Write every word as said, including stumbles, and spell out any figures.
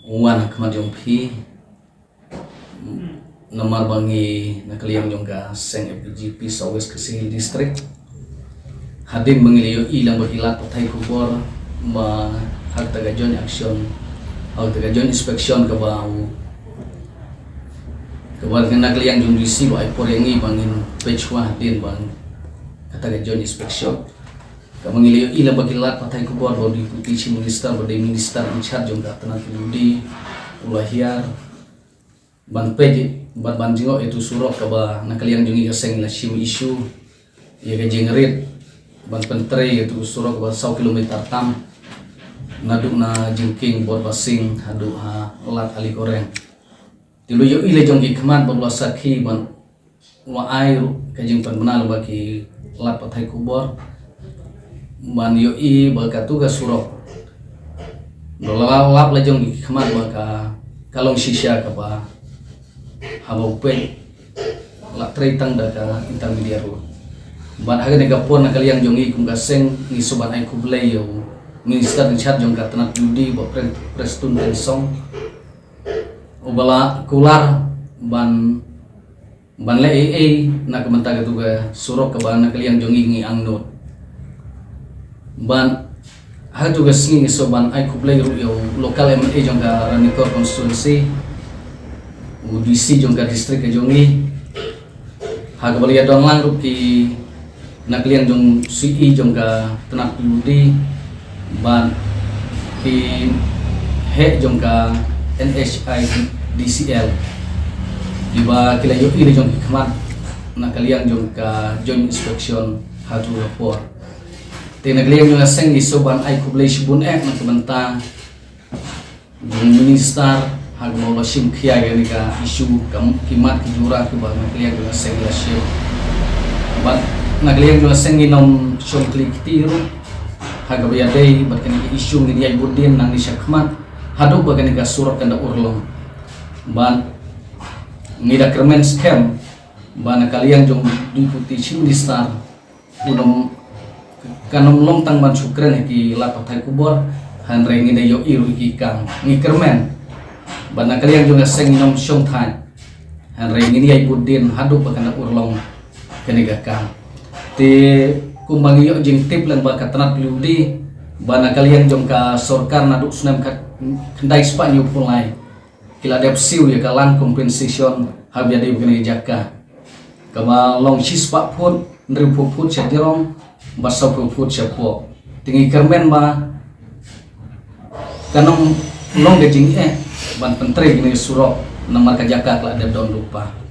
wan ha khmat jong phi. Namar ba ngi na ka liang jong ka seng F K J P South West Khasi Hills District, hadien ba ngi la ïohi lang ba ki lad pathai khubor ba ha kata ka joint action, ha kata ka joint inspection kaba u, kaba na ka liang jong D C ba ai por ïa ngi ba ngin peit shuwa hadien ba kata ka joint inspection. Kaba ngi la ïohi lang ba ki lad pathai khubor ba u Deputy Chief Minister ba dei Minister in charge jong ka tnat P W D u la hiar ban peit bad ban jngoh ïa utu u surok kaba na ka liang jong ngi ka seng la shim issue ïa ka jingrit ban pyntrei ïa utu u surok ba saw kilometer tam, naduh na jingkieng Bor Basing haduh ha Lad Alikoreng. Te la ïohi la jong ki khmat bad la sakhi ban wa ai ruh ka jingpynbna lyngba ki lad pathai khubor ban ïohi ba katu ka surok, la lap la jong ki khmat ba ka, ka long shisha kaba haba u peit la trei tang da ka intermediate road. Bad ha kane ka por na ka liang jong ngi kum ka seng ngi sngewbha ban ai khublei ïa u Minister in charge jong ka tnat P W D ba Pre-, Prestone Tynsong, uba la kular ban ban leh ei ei na ka bynta katu ka surok kaba na ka liang jong ngi ngi angnud. Bad ha katu ka sngi ngi sngewbha ban ai khublei ruh ïa u local M L A jong ka Ranikor constituency, u D C jong ka district ka jong ngi, ha kaba la ïa don lang ruh ki na ka liang jong C E jong ka tnat P W D bad ki heh jong ka N H I D C L, kiba ki la ïohi la jong ki khmat na ka liang jong ka joint inspection ha katu ka por. Te na ka liang jong ka seng ngi sngewbha ban ai khublei shibun eh na ka bynta jong u Minister ha kaba u la shim khia ïa kane ka issue, ka, ki mat ki jura kiba na ka liang jong ka seng la shim. Bad na ka liang jong ka seng ngin ym shong khlieh kti ruh ha kaba ïadei bad kane ka issue, ngin ïai bud dien nangne shakhmat haduh ba kane ka surok kan da urlong. Bad ngi da kyrmen skhem ba na ka liang jong u Deputy Chief Minister un ym, kan ym long tang ban shu kren ha ki lad pathai khubor, hynrei ngin da ïohi ruh ïa ki kam. Ngi kyrmen ba na ka liang jong ka seng ngin ym shong thait, hynrei ngin ïai bud dien haduh ba kan da urlong kane ka kam. Te kumba ngi ïoh jingtip lang ba ka tnat P W D ba na ka liang jong ka sorkar naduh snem khat, khyndai spah hynñiewphew lai ki la dep siew ïa ka land compensation ha kaba ïadei bad kane ka jaka, kaba long shispah phut, hynriewphew phut sha jrong bad sawphew phut shapoh. Te ngi kyrmen ba kan ym long ka jingeh ban pyntrei kane ka surok namar ka jaka ka la dep don lypa.